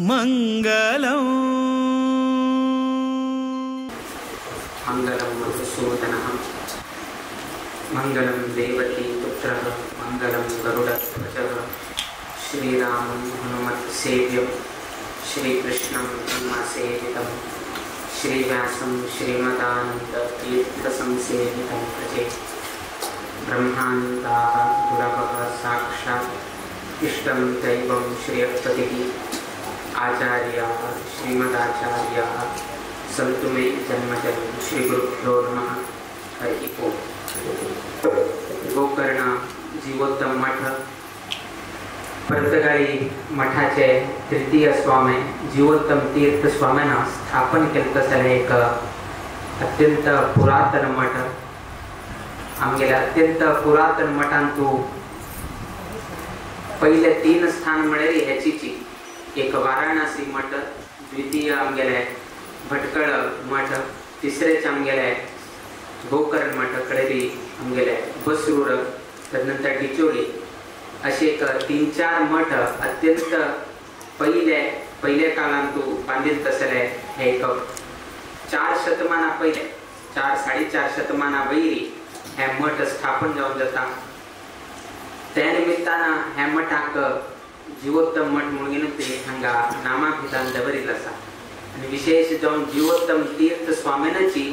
मंगलम। मंगलम मधुसूदनः मंगलम देवकी पुत्रः मंगलम गरुडध्वजः श्रीरामं हनुमत्सेव्यं श्रीकृष्णं ब्रह्मसेवितं श्रीव्यासं श्रीमदानन्दतीर्थसंसेवितं भजे। ब्रह्मानन्दाः गुरवः साक्षात् इष्टं दैवं श्रियपतिः आचार्याः श्रीमदाचार्याः सन्तु मे जन्मजन्म। श्रीगुरुभ्यो नमः। हरिः ओम्। गोकर्ण जीवोत्तम मठ पर्तगाळी मठाचे तृतीय स्वामी जीवोत्तम तीर्थ स्वाम्यान स्थापन केलें तसलें एक अत्यंत पुरातन मठ। आमगेल्या अत्यंत पुरातन मठांतु पहिले तीन स्थान म्हळ्यार हेचीची, एक वाराणसी मठ, द्वितीय आमगेले भटकळ मठ, तिसरेच आमगेले गोकर्ण मठ, कडेरी आमगेले बसरूर, तदनंतर डिचोली, अशे एक तीन चार मठ अत्यंत पहिले पहिले कालांतु बांदिल तसले हे एक 4 शतमाना पहिले, 4 साडेचार शतमाना वयरी हे मठ स्थापन जावन जाता। त्या निमित्तान ह्या मठाक जीवोत्तम मठ म्हणून ते हांगा नामाभिधान दवरिल्लें आसा। आनी विशेष जावन जीवोत्तम तीर्थ स्वाम्याची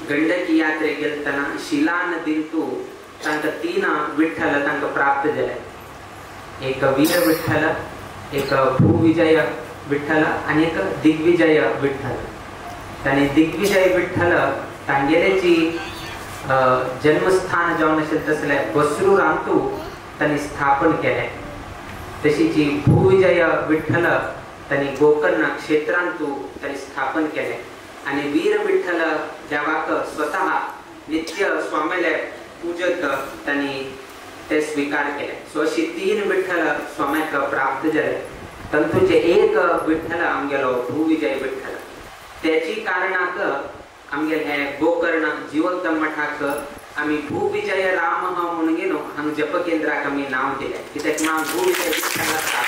गंडकी यात्रेक गेलतना शिला नदींतु तांकां 3 विठ्ठल तांकां प्राप्त जाले। एक वीर विठ्ठल, एक भूविजय विठ्ठल आनी एक दिग्विजय विठ्ठल। तांणी दिग्विजय विठ्ठल तांगेलेची जन्मस्थान जावन आशिल्लें तसलें बसरूरांतु तांणी स्थापन केलें। तशीच भूविजय विठ्ठल तांणी गोकर्ण क्षेत्रांतु तांणी स्थापन केलें। आनी वीर विठ्ठल देवाक स्वतः नित्य स्वाम्याले पूजक तांणी ते स्वीकार केले। सो अशी 3 विठ्ठल स्वाम्याक प्राप्त जाले। तातूंचे एक विठ्ठल आमगेलो भूविजय विठ्ठल, त्याची कारणाक आमगेले हे गोकर्ण जीवोत्तम मठाक आमी भूविजय राम म्हणून घेवन हांगा जप केंद्राक आमी नांव दिलें। कित्याक नांव भूविजय विठ्ठल आसता,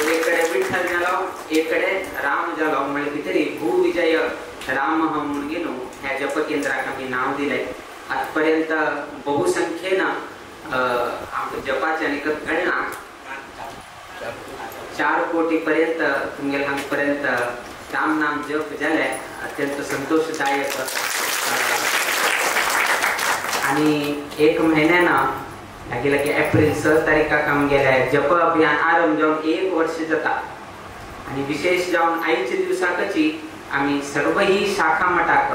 एक कडेन विठ्ठल जालो, एक कडेन राम जालो, म्हळ्यार कितें तरी भूविजय राम म्हणून घेवन ह्या जप केंद्राक आमी नांव दिलें। आतापर्यंत बहुसंख्येन जपाचे आनी कळना 4 कोटी पर्यंत तुमगेले हांगा पर्यंत राम नाम जप जाले, अत्यंत संतोषदायक। आनी एक म्हयन्यान लागीं लागीं एप्रिल 6 तारीखाक आमगेले जप अभियान आरंभ जावन 1 वर्ष जाता। आनी विशेष जावन आयच्या दिवसाकची आमी सर्वही शाखा मठाक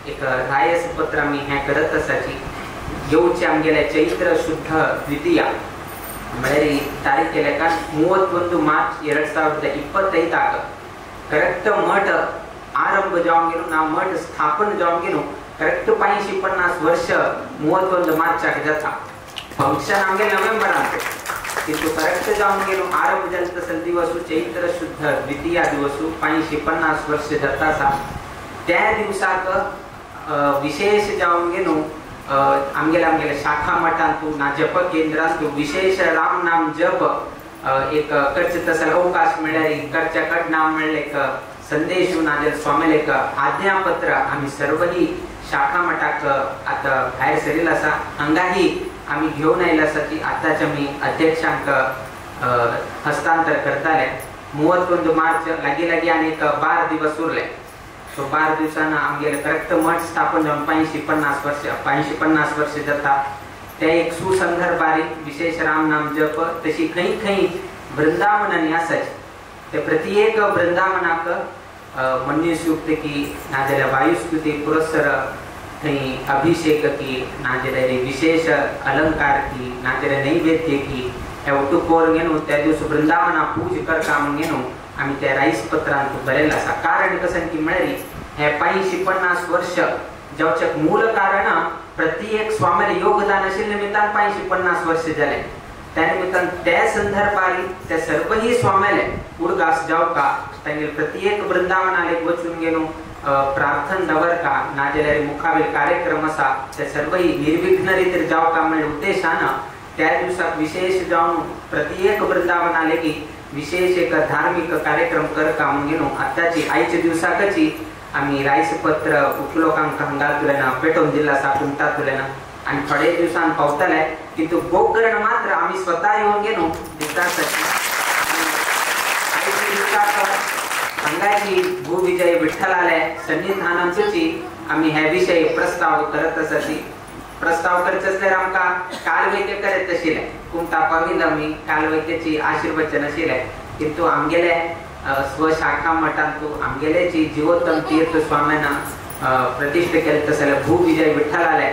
एक रायस पत्र आमी हें करत आसाची। येवचे आमगेले चैत्र शुद्ध द्वितीया म्हळ्यार तारीख लेखा 31 मार्च 2025 करेक्ट मठ आरंभ जावन गेलो ना, मठ स्थापन जावन गेलो करेक्ट 550 वर्ष 31 मार्चाक जाता। फंक्शन आमगे नोव्हेंबरांत, किंतु करेक्ट जावन गेलो आरंभ जाले तसो दिवस चैत्र शुद्ध द्वितीया दिवस 550 वर्ष जाता आसा। त्या दिवसाक विशेष जावन गेलो आमगेले आमगेले शाखा मठांतु ना जप केंद्रांतु विशेष राम नाम जप एक करचे तसो अवकाश म्हळ्यार करच्या कड नाम म्हळ्यार एक संदेश नाजाल्यार स्वामीले एक आज्ञापत्र आमी सर्वही शाखा मठाक आतां भायर सरिल्लो आसा। हांगाही आमी घेवन आयिल्लो आसा की आतांच आमी अध्यक्षांक हस्तांतर करताले। 31 मार्च लागीं लागीं आनी एक 12 दिवस उरले। सो 12 दिवसांना आमगेले करेक्ट मठ स्थापन जावन 550 वर्ष 550 वर्ष जाता। त्या एक सुसंदर्भारी विशेष राम नाम जप तशी खंय खंय वृंदावनांनी आसाची ते प्रत्येक वृंदावनाक मन्युसूक्त की नाजाल्यार वायुस्तुती पुरस्सर थंय अभिषेक की नाजाल्यार विशेष अलंकार की नाजाल्यार नैवेद्य की हे ಒಟ್ಟು कोरून त्या दिवस वृंदावना पूज करता म्हणून आमी त्या राईस पत्रांत बरयलें आसा। कारण कशें की म्हळ्यार हे 550 वर्ष जावचें मूल कारण प्रत्येक स्वाम्याले योगदान आशिल्ले निमित्तान 550 वर्ष जाले। त्या निमित्तान त्या संदर्भारी त्या सर्वही स्वाम्याले उडगास जावका तांगेले प्रत्येक वृंदावनाले वचून घेवन प्रार्थना दवरका नाजाल्यार मुखावेल कार्यक्रम आसा ते सर्वही निर्विघ्न रितीर जावका म्हणल्या उद्देशान त्या दिवसाक विशेष जावन प्रत्येक वृंदावना लेगी विशेष एक धार्मिक कार्यक्रम करता म्हणून आताची आयच्या दिवसाकची आमी रायसपत्र लोकांक हांगा पेटोवन दिल्लो आसा कुमटांतल्यान आनी थोडे दिवसान पावतले किंतु गोकर्ण मात्र आमी स्वतः येवन घेवन दिता. आयच्या दिवसाक हांगाची भूविजय विठ्ठलाले सन्निधानांची आमी हे विशय प्रस्ताव करत आसाची. प्रस्ताव करचे असल्यार आमकां कालवैद्य करत आशिल्ले कुमटा पाविल्लो आमी कालवैद्याची आशीर्वचन आशिल्ले किंतु आमगेले स्वशाखा मठांतू आमगेलेची जीवोत्तम तीर्थ स्वाम्यान प्रतिष्ठा केले तसले भूविजय विठ्ठलाले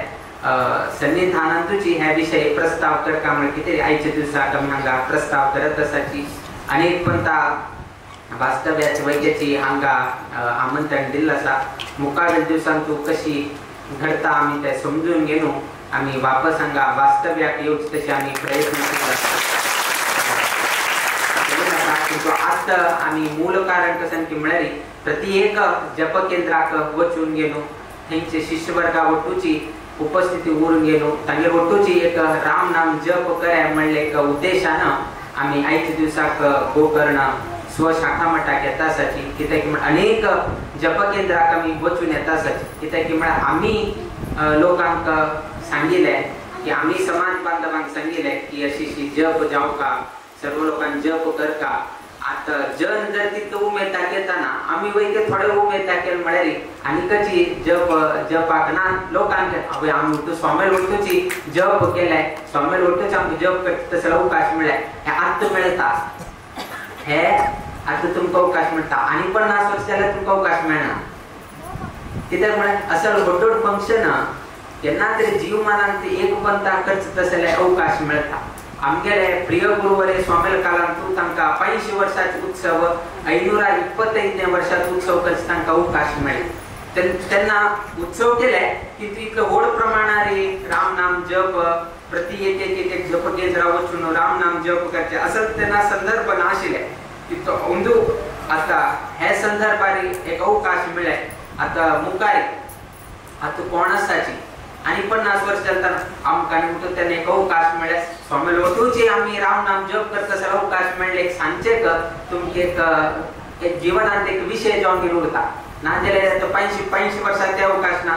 सन्निधानांतूची हे विशय प्रस्ताव करका म्हण कितें आयच्या दिवसाक आमी हांगा प्रस्ताव करत आसाची. अनेक पंथा वास्तव्याच वैद्याची हांगा आमंत्रण दिल्लें आसा. मुखावेल्या दिवसांतू कशी घडता आमी ते समजून घेवन आमी वापस हांगा वास्तव्याक येवचे तशें आमी प्रयत्न केला. किंतु आतां आमी मूल कारण कशें की म्हळ्यार प्रत्येक जप केंद्राक वचून गेलो थंयचे शिष्यवर्गा वटूची उपस्थिती उरून गेलो तांगेर वटूची एक राम नाम जप करे म्हणले एक उद्देशान आमी आयच्या दिवसाक गोकर्ण स्वशाखा मठाक येता आसाची. कित्याक म्हण अनेक जप केंद्राक आमी वचून येता आसाची. कित्याक म्हळ्यार आमी लोकांक सांगिल्लें की आमी समाज बांधवांक सांगिल्लें की अशी अशी जप जावका सर्व लोकांक जप करका. आतां जन जर तितलो उमेद दाखयतना आमी वयते थोडे उमेद दाखयल म्हळ्यार आनीकची जप जपाक ना लोकांक आवय आमी उठू स्वामेल उठूची जप केले स्वामेल उठूच आमकां जप करता तसो अवकाश मेळ्ळे हे आतां मेळटा हे आतां तुमकां अवकाश मेळटा आनी 50 वर्स जाल्यार तुमकां अवकाश मेळना. कित्याक म्हळ्यार असल व्हड व्हड फंक्शन केन्ना तरी जीवमानांत एक पंथा करचो तसले अवकाश मेळटा. आमगेले प्रिय गुरुवरे स्वामेल कालांतू तांकां 85 वर्साचे उत्सव 525 वर्साचो उत्सव करचे तांकां अवकाश मेळ्ळे. तेन्ना उत्सव केले की इतलो व्हड प्रमाणार राम नाम जप प्रति एक एक एक एक जप केंद्रा वचून राम नाम जप करचे असं तेन्ना संदर्भ नाशिल्ले. तितलो अंदू आतां हे संदर्भार एक अवकाश मेळ्ळे. आतां मुखार आतां कोण आसाची आनी 50 वर्स चलतना आमकां म्हणटा तेन्ना एक अवकाश मेळ्ळे स्वामी वटूची आमी राम नाम जप करता जाल्यार अवकाश मेळ्ळे एक सांचेक तुमकां एक एक जिवनांत एक विशय जावन घेवन उरता. नाजाल्यार आतां 85 वर्सां ते अवकाश ना.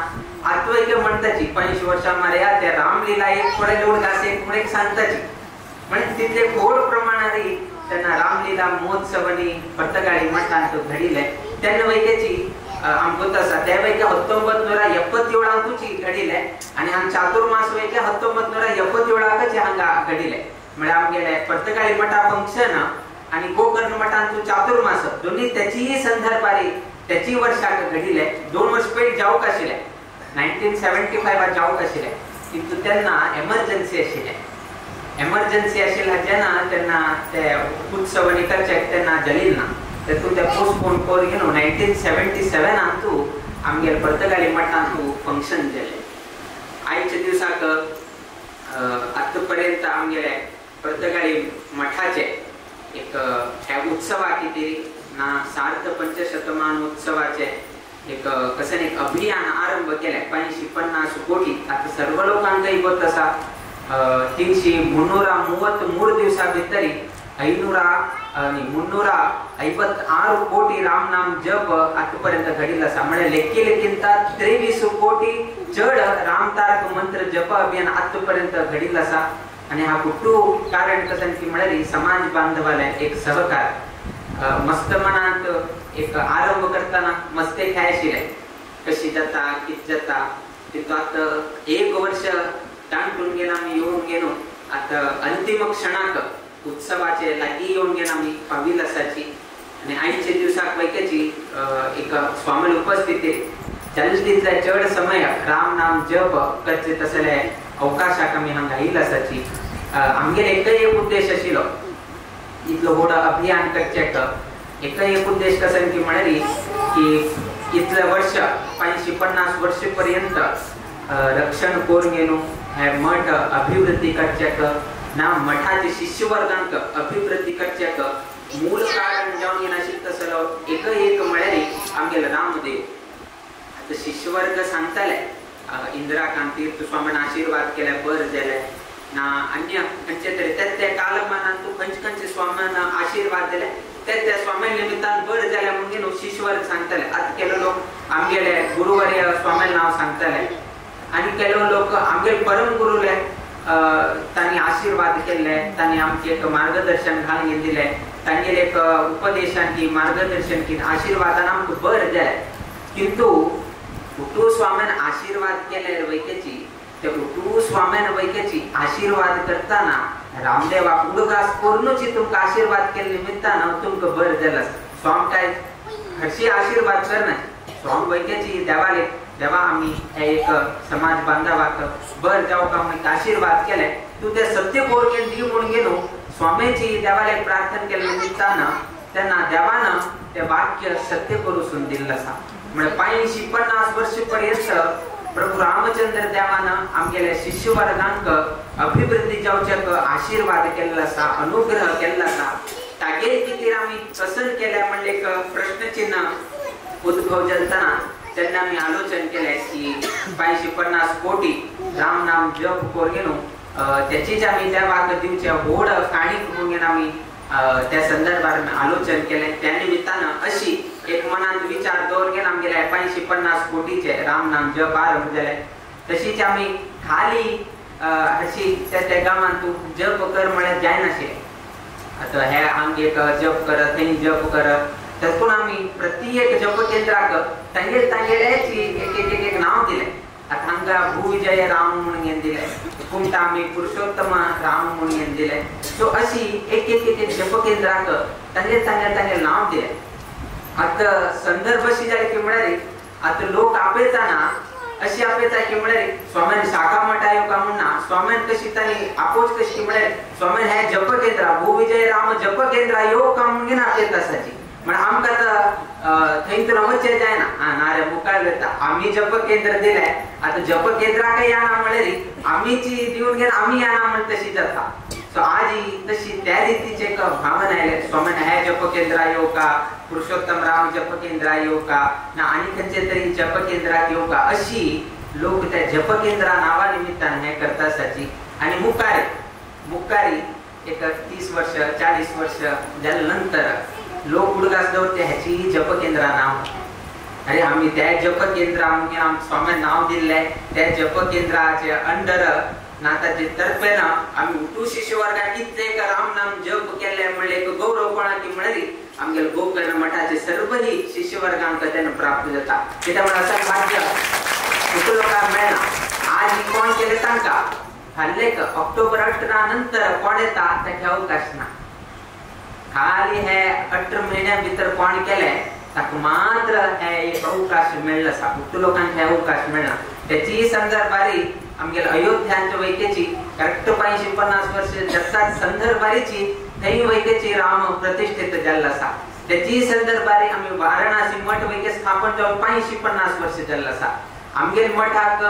आतां एक म्हणटाची 85 वर्सां मारया ते रामलीला एक थोडे उरता एक म्हण एक सांगताची म्हणजे तितले व्हड प्रमाणात तेन्ना रामलीला महोत्सव आनी पर्तगाळी मठांत घडिल्ले तेन्ना वैद्याची आमकां आसा त्या वैद्य 1977 घडिल्ले आनी हांगा चातुर्मास वैद्य 1977 हांगा घडिल्ले. म्हळ्यार आमगेले पर्तगाळी मठा फंक्शन आनी गोकर्ण मठांत चातुर्मास दोन्ही त्याचीय संदर्भारी त्याची वर्षाक घडिल्ले. 2 वर्ष पयलीं जावंक आशिल्ले 1975 जावंक आशिल्ले किंतु तेन्ना एमर्जन्सी आशिल्ले. एमर्जन्सी आशिल्ल्या जेन्ना तेन्ना ते उत्सव आनी करचे तेन्ना जालील ना तेतून ते पोस्टपोन करून घेवन 1977 तूं आमगेले पर्तगाळी मठांतू फंक्शन जालें. आयच्या दिवसाक आतां पर्यंत आमगेले पर्तगाळी मठाचे एक ह्या उत्सवा कितें ना सार्थ पंचशतमान उत्सवाचे एक कशें एक अभियान आरंभ केलें 550 कोटी. आतां सर्व लोकांकय गोत आसा 333 दिवसा भितरी 556 कोटी रामनाम जप आतापर्यंत घडिल्लो आसा. म्हळ्यार लेखी लेखिंता 23 कोटी चड रामतारक मंत्र जप अभियान आतापर्यंत घडिल्लो आसा. आनी हा कुट्टू कारण कशें की म्हळ्यार समाज बांधवाले एक सहकार मस्त मनांत एक आरंभ करतना मस्ते खाय आशिल्ले कशी जाता कितें जाता तितून आतां 1 वर्ष दांटून गेला आमी येवन गेलो आतां अंतिम क्षणाक उत्सवाचे लागीं येवन गेला आमी पाविल्ले आसाची. आनी आयच्या दिवसाक वैक्याची एक स्वामील उपस्थिती जालें तितले चड समय राम नाम जप करचे तसले अवकाशाक आमी हांगा येयल्ले आसाची. आमगेले एकय एक उद्देश आशिल्लो इतलो व्हड अभियान करचें एकय एक उद्देश कशें की म्हळ्यार की इतले वर्ष 550 वर्ष पर्यंत रक्षण करून घेवन हे मठ अभिवृद्धी करचेक ना मठाचे शिष्यवर्गांक अभिवृद्धी करचेक मूल कारण जावन येनाशिल्लें तसलो एक एक म्हळ्यार आमगेलो रामदेव. आतां शिष्यवर्ग सांगताले इंदिरा कांत तीर्थ स्वामीन आशिर्वाद केले बरें जालें ना अन्य खंयचे तरी त्या त्या कालमानान तूं खंयचे खंयचे स्वाम्यान आशिर्वाद दिले त्या त्या स्वाम्या निमित्तान बरें जालें म्हणून न्हू शिश्यवर्ग सांगताले. आतां केलो लोक आमगेले गुरुवर्य स्वाम्या नांव सांगताले आनी केलो लोक आमगेले परम गुरुले तांणी आशिर्वाद केल्ले, तांणी आमचें एक मार्गदर्शन घालून दिलें, तांगेले एक उपदेशान की मार्गदर्शन की आशिर्वादान आमकां बरें जालें. किंतु उटू स्वाम्यान आशिर्वाद केले वैकेची ते उटू स्वाम्यान वैकेची आशिर्वाद करताना रामदेवाक उडगास करूनच तुमकां आशिर्वाद केल्ले निमित्तान तुमकां बरें जालें. स्वाम काय हरशी आशिर्वाद करना, स्वाम वैकेची देवाले देवा आमी हे एक समाज बांधवाक बर जावका म्हणून आशिर्वाद केले तूं ते सत्य कोरकेन दी म्हणून गेलो स्वामीची देवाले प्रार्थना केले निमित्तान तेन्ना देवान ते वाक्य सत्य करून दिल्लें आसा. म्हणजे 85-50 वर्ष पर्यंत प्रभू रामचंद्र देवान आमगेल्या शिष्यवर्गांक अभिवृद्धी जावच्याक आशिर्वाद केल्लो आसा, अनुग्रह केल्लो आसा. तागेर कितें आमी पसंत केल्या म्हणलें एक प्रश्नचिन्ह उद्भव जातना तेन्ना आमी आलोचन केलें की 550 कोटी राम नाम जप करून न्हू त्याचीच आमी देवाक दिवचे व्हड काणीक म्हणून आमी त्या संदर्भात आलोचन केलें. त्या निमित्तान अशी एक मनांत विचार दवर आमगेले 550 कोटीचे राम नाम जप आरंभ जाले. तशीच आमी खाली अशी त्या त्या गांवांत तूं जप कर म्हळ्यार जायनाशिल्लें. आतां हे आमगे एक जप कर थंय जप कर तशें आमी प्रत्येक जप केंद्राक तांगेले तांगेल्याची एक एक एक एक नांव दिलें. आतां हांगा भूविजय राम म्हणून दिलें, कुमटा आमी पुरुषोत्तम राम म्हणून दिलें. सो अशी एक एक एक एक जप केंद्राक तांगेले तांगेले तांगेले नांव दिलें. आतां संदर्भ अशी जाली की म्हळ्यार आतां लोक आपयताना अशी आपयता की म्हळ्यार स्वाम्यान शाखा मठा येवका काय म्हणना, स्वाम्यान कशी तांणी आपोच कशी की म्हळ्यार स्वाम्यान हे जप केंद्रा भूविजय राम जप केंद्रा येवका म्हणून आपयता आसाची. म्हण आमकां आतां थंय तर वचचें जायना, आं ना रे मुखार वता आमी जप केंद्र दिलें आतां जप केंद्राकय येना म्हळ्यार आमीची दिवन घेवन आमी येना म्हण तशी जाता. सो आज तशी त्या रितीचे एक भावना आयले स्वाम्यान हे जप केंद्रा येवका, पुरुषोत्तम राम जप केंद्रा येवका ना आनी खंयचे तरी जप केंद्राक येवका अशी लोक त्या जप केंद्रा नांवा निमित्तान हें करता आसाची. आनी मुखार मुखारी एक 30 वर्ष 40 वर्ष जाल्या नंतर लोक उडगास दवरते ह्याची जप केंद्रा नांव. अरे आमी त्या जप केंद्रा म्हणून स्वाम्यान नांव दिल्लें त्या जप केंद्राचे अंडर ना ताचे तर्फेन आमी उटू शिष्यवर्गाक इतलें एक राम नाम जप केलें म्हणलें एक गौरव कोणाक म्हळ्यार आमगेले गोकर्ण मठाचे सर्वही शिष्यवर्गांक तेन्ना प्राप्त जाता. कित्याक म्हळ्यार असो भाग्य उटू लोकांक मेळना. आज कोण केलें तांकां फाल्लें ऑक्टोबर 18 नंतर कोण येता ताका अवकाश ना. खाली हे 18 म्हयन्या भितर कोण केलें ताका मात्र हे एक अवकाश मेळ्ळो आसा, उटू लोकांक हे अवकाश मेळना. त्याची संदर्भारी आमगेले अयोध्यांच्या वैकेची करेक्ट 550 वर्ष जातात संदर्भारीची थंय वैकेची राम प्रतिष्ठित जाल्लो आसा. त्याची संदर्भारी आमी वाराणसी मठ वैके स्थापन जावन 550 वर्ष जाल्लो आसा. आमगेले मठाक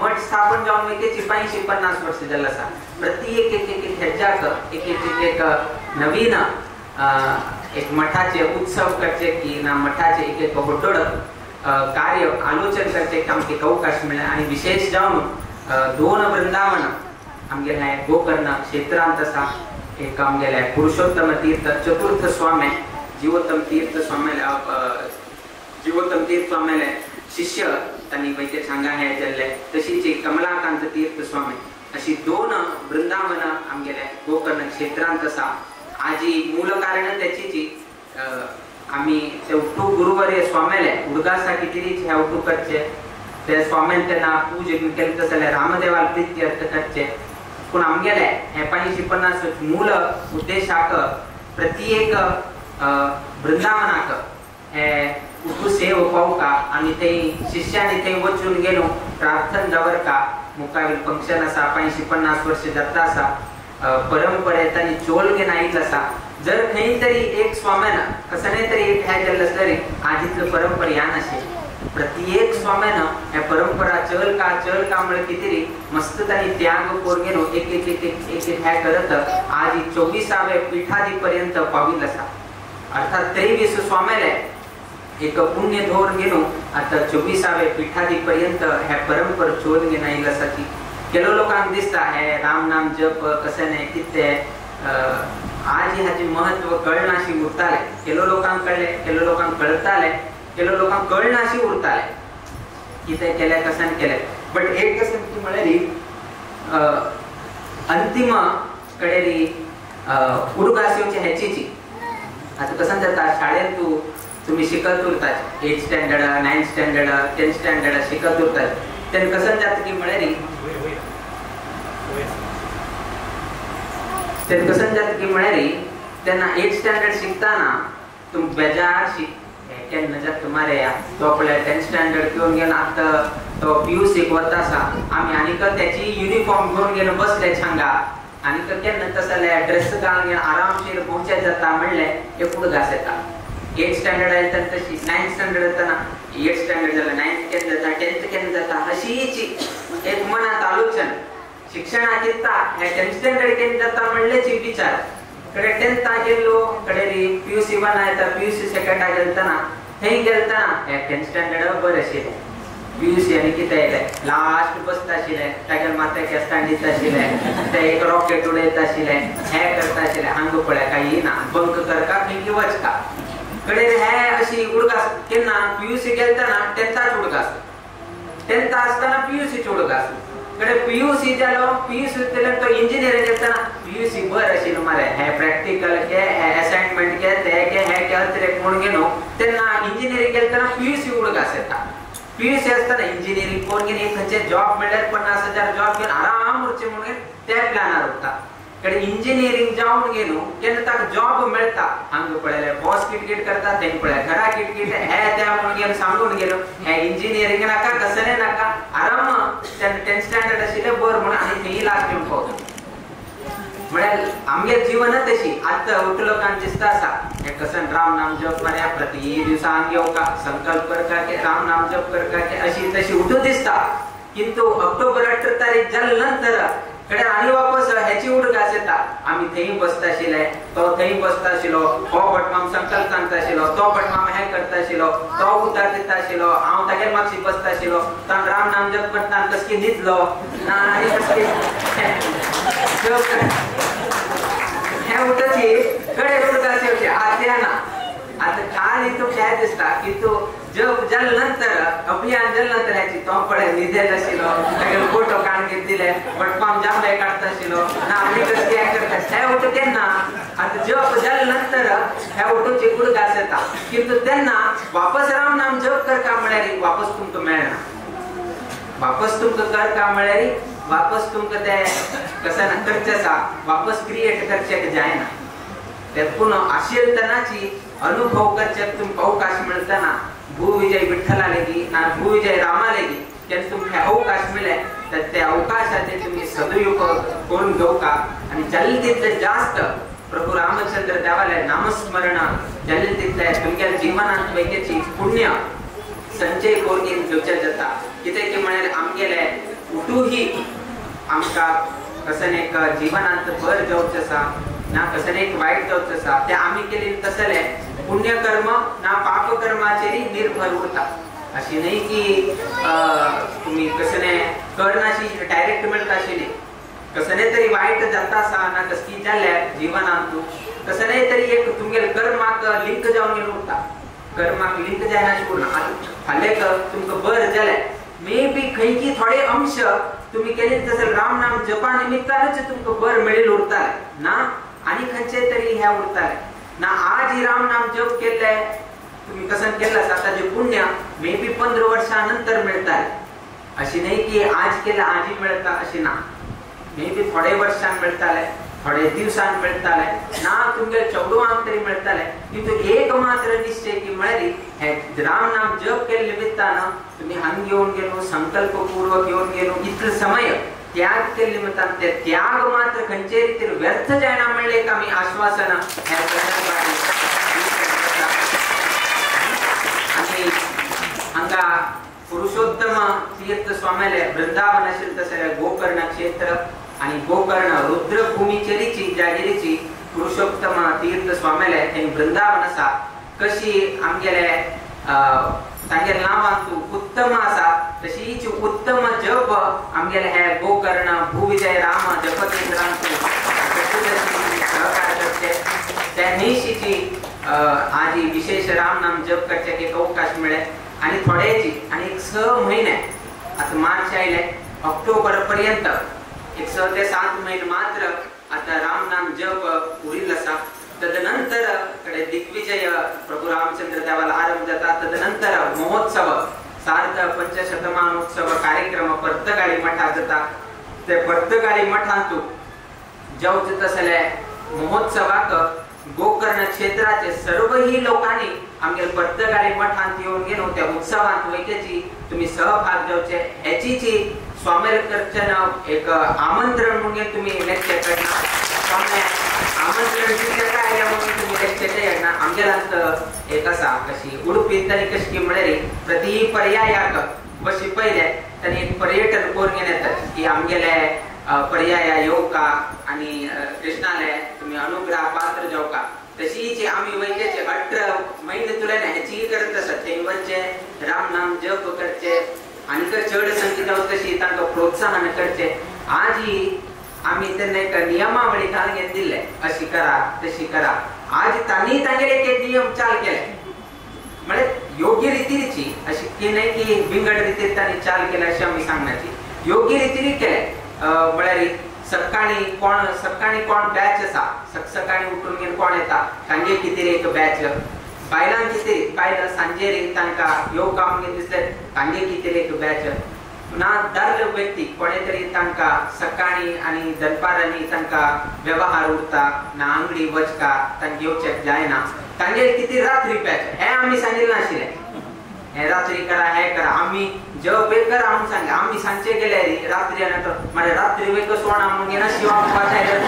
मठ स्थापन जावन वैकेची 550 वर्ष जाल्लो आसा. प्रत्येक एक एक एक हेज्याक एक एक एक एक नवीन एक मठाचे उत्सव करचे की ना मठाचे एक एक होड्डोड कार्य आलोचन करचे आमकां एक अवकाश मेळ्ळा. आनी विशेष जावन 2 वृंदावन आमगेले गोकर्ण क्षेत्रांत आसा. एक आमगेले पुरुषोत्तम तीर्थ चतुर्थ स्वामी जीवोत्तम तीर्थ स्वामी जीवोत्तम तीर्थ स्वामीले शिष्य तांणी वैद्य हांगा हे जाल्ले, तशीच कमलाकांत तीर्थ स्वामी अशी 2 वृंदावन आमगेले गोकर्ण क्षेत्रांत आसा. आजी मूल कारण त्याची आमी ते उटू गुरुवर्य स्वाम्याले उडगासा कितें हे उटू करचे ते स्वाम्यान तेन्ना पूज केलें तशें जाल्यार रामदेवाल प्रित्यर्थ करचे. पूण आमगेले हे 550 मूल उद्देशाक प्रत्येक वृंदावनाक हे उटू सेव पावका आनी थंय शिष्यांनी थंय वचून गेलो प्रार्थना दवरका. मुखावेल फंक्शन आसा 550 वर्ष जाता आसा परंपरे तांणी चोल घेवन आयिल्लो आसा. जर खंय तरी एक स्वाम्यान कसलें तरी एक हें जाल्लें आसल्यार आज इतलो परंपरा ह्या नाशिल्ली. प्रत्येक स्वाम्यान हे परंपरा चल का म्हळ्यार कितें मस्त तांणी त्याग करून घेवन एक एक एक एक एक एक हें करत आज 24व्या पिठादी पर्यंत पाविल्लो आसा. अर्थात 23 स्वाम्याले एक पुण्य धोरण घेवन आतां 24व्या पिठादी पर्यंत हे परंपरा चोल घेवन आयिल्लो आसा. ती ಕೆಲವು लोकांक दिसता हे राम नाम जप कशें न्ही कितें आज हाचें महत्व कळनाशी उरतालें. ಕೆಲವು लोकांक कळ्ळें, ಕೆಲವು लोकांक कळतालें, ಕೆಲವು लोकांक कळनाशी उरतालें कितें केलें कशें केलें. बट एक कशें की म्हळ्यार अंतिम कडेन उडगास येवची हेचीची. आतां कशें जाता शाळेंत तूं तुमी शिकत उरतात 8th standard 9th standard 10th standard शिकत उरतात तेन्ना कशें जाता की म्हळ्यार तेन्ना कशें जाता की म्हळ्यार तेन्ना 8th standard शिकतना तूं बेजार शिक केन्ना जाता मरे तो पळय 10th standard घेवन गेलो आतां तो पीयूसीक वता आसा आमी आनीक त्याची युनिफॉर्म घेवन गेलो बसले हांगा आनीक केन्ना तसले ड्रेस घालून घेवन आरामशीर भोंवचे जाता म्हणलें एक उडगास येता. 8th standard येता तशी 9th standard येताना 8th standard जाल्यार 9th केन्ना जाता 10th केन्ना जाता अशीच एक मनांत आलोचन शिक्षणाक येता हे 10th standard केन्ना जाता म्हणलेच विचार. कडे 10th गेल्लो कडे पीयूसी 1 येता पीयूसी सेकंडाक गेलतना थंय गेलतना हे 10th standard बरें आशिल्लें पीयूसी आनी कितें येयलें लास्ट बसता आशिल्लें तागेले माथ्याक केस्तां दिता आशिल्लें ते एक रॉकेट उडयता आशिल्लें हें करता आशिल्लें हांगा पळय कांय ना बंक करका खंय वचका कडे हे अशी उडगास केन्ना पीयूसी गेलतना 10थाच उडगास 10th आसतना पीयूसीची उडगास कडे पीयूसी जालो पीयूसी तो इंजिनियरिंग गेलतना पीयूसी बरें आशिल्लें मरे हे प्रॅक्टिकल के हे असायनमेंट के ते के हे के अतिरेक म्हणून गेलो तेन्ना इंजिनियरिंग गेलतना पीयूसी उडगास येता. पीयूसी आसतना इंजिनियरिंग करून घेवन एक खंयचे जॉब मेळ्ळ्यार 50,000 जॉब घेवन आराम उरचें म्हणून ते प्लॅनार उरता. कडे इंजिनियरिंग जावन गेलो केन्ना ताका जॉब मेळटा हांगा पळयलें बॉस किटकीट करता तें पळय घरा किटकीट हे ते म्हणून गेलो सांगून गेलो हे इंजिनियरिंग नाका कसलें नाका आराम तेन्ना 10th standard आशिल्लें बरें म्हणून आनी थंय लास्ट येवन पावता. म्हळ्यार आमगे जीवनच तशी आतां उठ लोकांक दिसता आसा हे कसन राम नाम जप मरे प्रति दिवसा आंग येवका संकल्प करका के राम नाम जप करका के अशी तशी उठू दिसता. किंतु ऑक्टोबर 18 तारीख जाले नंतर कडे आनी वापस हेची उडगास येता आमी थंय बसता आशिल्ले तो थंय बसता आशिल्लो हो भटमाम संकल्प सांगता आशिल्लो तो भटमाम हें करता आशिल्लो तो उतार दिता आशिल्लो हांव तागेर मातशी बसता आशिल्लो ताण राम नाम जप करता कसकी न्हिदलो ना आनी कसकी हें उठची कडे उडगास येवची आतां ना. आतां खाली तुमकां हें दिसता किंतु जप जाले नंतर अभियान जाले नंतर हेची तो पळय न्हिदेल आशिल्लो तागेलो फोटो काडून घेत दिले भटमाम जांभळे काडटा आशिल्लो ना आमी कसली हें करता हे उठ केन्ना आतां जप जाले नंतर हे उठूची उडगास येता. किंतु तेन्ना वापस राम नाम जप करका म्हळ्यार वापस तुमकां मेळना वापस तुमकां करका म्हळ्यार वापस तुमकां तें कशें ना करचें आसा वापस क्रिएट करचें जायना. ते पूण आशिल्तनाची अनुभव करचे तुमकां अवकाश मेळतना भूविजय विठ्ठला लेगी ना भूविजय रामा लेगी तेन्ना तुमकां अवकाश मेळ्ळे तर त्या अवकाशाचे तुमी सदुपयोग करून घेवका आनी जाले तितले जास्त प्रभू रामचंद्र देवाले नामस्मरण जाले तितले तुमच्या जीवनांत वैकेची पुण्य संचय करून घेवचें जाता. कितें की म्हळ्यार आमगेले उठूही आमकां कशें एक जीवनांत बरें जावचें आसा ना कशें एक वायट जावचें आसा तें आमी केलें तसलें पुण्यकर्म ना पापकर्माचेर निर्भर उरता. अशी न्ही की तुमी कसलें करनाशी डायरेक्ट मेळटा अशी न्ही कसलें तरी वायट जाता आसा ना कसली जाल्यार जिवनांत कसलें तरी एक तुमगेले कर्माक लिंक जावन गेलो उरता कर्माक लिंक जायना अशें उरना. आतां फाल्यां तुमकां बरें जालें मे बी खंयची थोडे अंश तुमी केले तसले राम नाम जपा निमित्तानच तुमकां बरें मेळिल्लें उरतालें ना आनी खंयचे तरी हें उरतालें ना. आज राम नाम जप केल्ले तुम्ही कसं केलं आसा ताजें पुण्य मे बी 15 वर्षां नंतर मेळटालें. अशी न्ही की आज केलं आजही मेळटा अशी ना मे बी थोडे वर्षां मेळटालें थोडे दिवसांक मेळटालें ना तुमगे चेडवांक तरी मेळटालें. किंतु एक मात्र निश्चय की म्हळ्यार हे राम नाम जप केल्ले निमित्तान तुमी हांग येवन गेलो संकल्पपूर्वक येवन गेलो इतलो समय त्याग केल्ले निमित्तान ते त्याग मात्र खंयचे रितीन व्यर्थ जायना म्हणलें एक आमी आश्वासन ह्या आनी हांगा पुरुषोत्तम तीर्थ स्वाम्याले वृंदावन आशिल्लें तशें गोकर्ण क्षेत्र आनी गोकर्ण रुद्रभूमीचेरीची जागेरीची पुरुषोत्तम तीर्थ स्वाम्याले थंय वृंदावन आसा. कशी आमगेले तांगेले नांवान तूं उत्तम आसा तशीच उत्तम जप आमगेले हे गोकर्ण भूविजय राम जप केंद्रांत सहकार करचे त्या न्हीशीची आजी विशेष राम नाम जप करचे एक अवकाश मिळे आणि थोड्याची आणि एक 6 महिने आता मार्च आयले ऑक्टोबर पर्यंत एक 6 ते 7 महिने मात्र आता राम नाम जप उरिल आसा. तदनंतर कडे दिग्विजय प्रभू रामचंद्र देवाला आरंभ जाता. तदनंतर महोत्सव सार्थ पंचशतमानोत्सव कार्यक्रम पर्तगाळी मठात जाता. ते पर्तगाळी मठांतू जावचे तसले महोत्सवाक गोकर्ण क्षेत्राचे सर्वही लोकांनी आमगे पर्तगाळी मठांत येवन घेवन त्या उत्सवांत वैकेची तुम्ही सहभाग जावचे हेचीची स्वामीकडच्यान एक आमंत्रण म्हणून तुम्ही लेक्चर करणार स्वामी आमंत्रण दिवचें आयलें म्हणून तुम्ही लेक्चर येणार. आमगेलांत एक आसा कशी उडुपींत तांणी कशी म्हळ्यार प्रति पर्यायाक बशी पयले तांणी एक पर्यटन करून घेवन येतात की आमगेले पर्याया येवका आनी कृष्णाले तुम्ही अनुग्रह पात्र जावका. तशीच आमी वैद्याचे 18 महिने तुला हेची करत आसा थंय वचचे राम नाम जप करचे आनी चड संख्ये जावं तशी तांकां प्रोत्साहन करचे. आजी आमी तेन्ना एक नियमावळी घालून घेवन दिल्ले अशी करा तशी करा. आज तांणी तांगेले एक नियम चाल केले म्हळ्यार योग्य रितीची अशी की न्हय की विंगड रितीन तांणी चाल केले अशें आमी सांगनाची योग्य रितीन केले. म्हळ्यार सकाळी कोण बॅच आसा सकाळी उठून घेवन कोण येता तांगे कितें एक बॅच बायलांक कितें बायलां सांजेर तांकां येवका म्हणून दिसले तांगे कितें एक बॅच ना दादलो व्यक्ती कोणे तरी तांकां सकाळी आनी दनपारांनी तांकां व्यवहार उरता ना आंगडी वचका तांकां येवचें जायना तांगेर कितें रात्री बॅच हें आमी सांगिल्लें नाशिल्लें हे रात्री करा हे करा आमी जप एक करा म्हणून सांगले. आमी सांजचे गेले रात्री आनी म्हळ्यार रात्री वयक सोणा म्हणून घेना शिवाक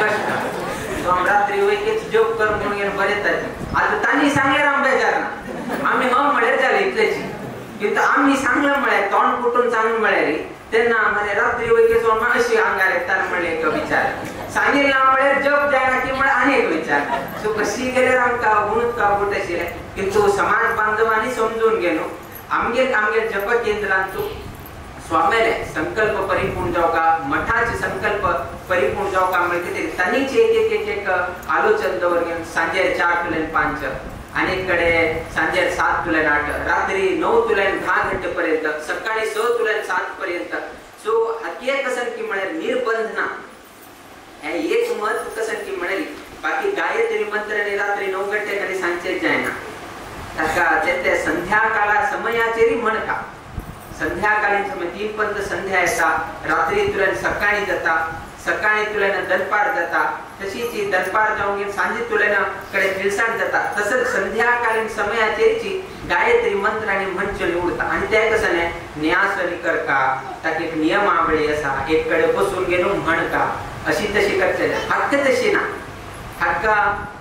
कश्ट सो आमी रात्री वयकेच जप कर म्हणून घेवन बरें जाता. आतां तांणी सांगल्यार आमी बेजारना आमी ह म्हळ्यार जालें इतलेंच किंतु आमी सांगलें म्हळ्यार तोंड फुटून सांगलें म्हळ्यार तेन्ना म्हळ्यार रात्री वयके सोण अशी आंगार येता म्हणलें एक विचार सांगिल्लें म्हळ्यार जप जायना की म्हळ्यार आनी एक विचार सो कशी गेल्यार आमकां उणूच काबूट आशिल्लें. किंतु समाज बांधवांनी समजून घेवन आमगेर आमगेर जप केंद्रांतू स्वाम्याले संकल्प परिपूर्ण जावका मठाचे संकल्प परिपूर्ण जावका म्हळ्यार कितें तांणीच एक एक एक एक आलोचन दवर घेवन सांजेर 4 तुल्यान 5 आनी कडे सांजेर 7 तुल्यान 8 रात्री 9 तुल्यान 10 घंटे पर्यंत सकाळी 6 तुल्यान 7 पर्यंत. सो हाकी कसं की म्हळ्यार निर्बंध ना हे एक महत्व कसं की म्हळ्यार बाकी गायत्री मंत्र आनी रात्री 9 घंटे खाली सांजचे जायना ताका ते संध्याकाळा समयाचेरी म्हणका संध्याकाळीन समय 3 पंत संध्या येता रात्री तुल्यान सकाळी जाता सकाळी तुल्यान दनपार जाता तशीच दनपार जावन घेवन सांजे तुल्यान कडे तिळसाण जाता तसंच संध्याकालीन समयाचेरची गायत्री मंत्र आनी म्हणचें उरता. आनी तें कसं न्हय न्यासनी करका ताका एक नियमावळी आसा एक कडेन बसून घेवन म्हणका अशी तशी करचें हक्क तशी ना हाका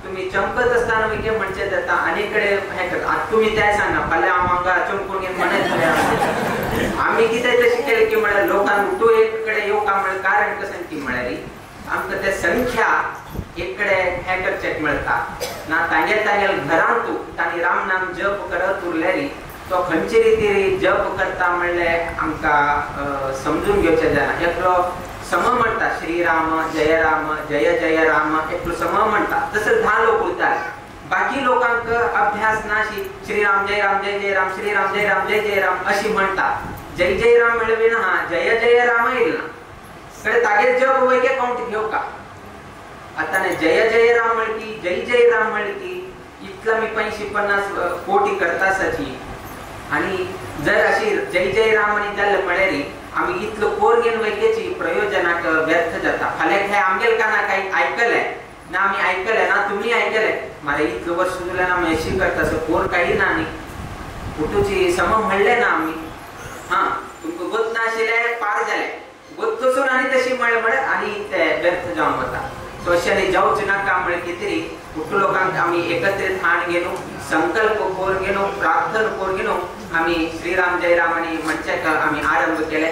तुम्ही चमकत असताना विके म्हणचे जाता आनी कडे हे करता. आतां तुमी तें सांगा फाल्यां हांव हांगा चमकून घेवन म्हणत आमी कितें तशें केलें की म्हळ्यार लोकांक उठू एक कडेन येवका म्हळ्यार कारण कशें की म्हळ्यार आमकां ते संख्या एक कडेन हें करचें मेळटा ना तांगेर तांगेर घरांतू तांणी राम नाम जप करत उरल्यारी तो खंयचे रितीर जप करता म्हणलें आमकां समजून घेवचें जायना. एकलो सम म्हणटा श्रीराम जय राम जय जय राम एकलो सम म्हणटा तसं 10 लोक उरतात बाकी लोकांक अभ्यास ना अशी श्रीराम जय राम जय जय राम श्रीराम जय राम जय जय राम अशी म्हणटा. जय जय राम म्हणल्यार ना जय जय राम येईल ना कडे तागेर जप वयके कावंट घेवका. आतां न्ही जय जय राम म्हणली जय जय राम म्हणली इतला मी 85-50 कोटी करता साची आनी जर अशी जय जय राम आनी जालें म्हळ्यार आमी इतलो कोर घेवन वयकेची प्रयोजनाक व्यर्थ जाता. फाल्यां हे आमगेल काना कांय आयकलें ना आमी आयकलें ना तुमी आयकलें मारे इतलो वर्स जाल्यार आमी अशी करता सो कोर कांय ना न्ही उठूची सम म्हणलें ना आमी हां तुमकां गोत नाशिल्लें पार जालें गोत तसून आनी तशी म्हळें म्हळ्यार आनी तें व्यर्थ जावन वता. सो अशें न्ही जावचें नाका म्हळ्यार कितें तरी उठू लोकांक आमी एकत्रीत हाण घेवन संकल्प करून घेवन प्रार्थना करून घेवन आमी श्रीराम जय राम आनी म्हणचें आमी आरंभ केले.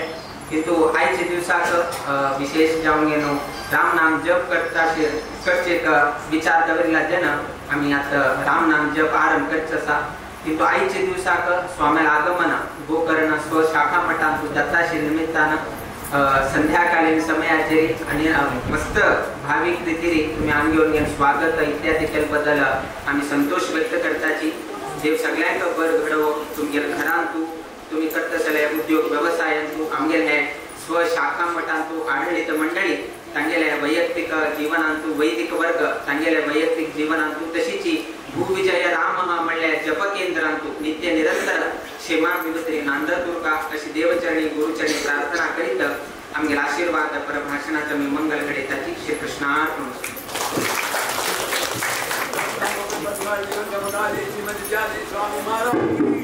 किंतु आयच्या दिवसाक विशेष जावन घेवन राम नाम जप करता करचे विचार दवरिल्ला जेन्ना आमी आतां राम नाम जप आरंभ करचो आसा. किंतु आयचे दिवसाक स्वाम्याला आगमन गोकर्ण स्वशाखा मठांतु दत्ताशी निमित्तान संध्याकालीन समयाचेर आणि मस्त भाविक रीतीने तुम्ही आमगेर घेवन स्वागत इत्यादी केल्ले आमी संतोष व्यक्त करताची. देव सगळ्यांक बर घडोवो, तुमगेले घरांतू तुम्ही करतसले उद्योग व्यवसायांतू आमगेले स्वशाखा मठांतू आडळीत मंडळी तांगेले वैयक्तिक जीवनांतू वैदिक वर्ग तांगेले वैयक्तिक जीवनांतू तशीची भूविजय राम म्हणल्या जप केंद्रांतू नित्य निरंतर क्षेमाभिवृद्धी नांदतुर्का अशी देवचरणी गुरुचरणी प्रार्थना करीत आमगेले आशीर्वाद परभाषणाचा मी मंगल घडयताची. श्री कृष्णार्पण. स्वामी महाराज.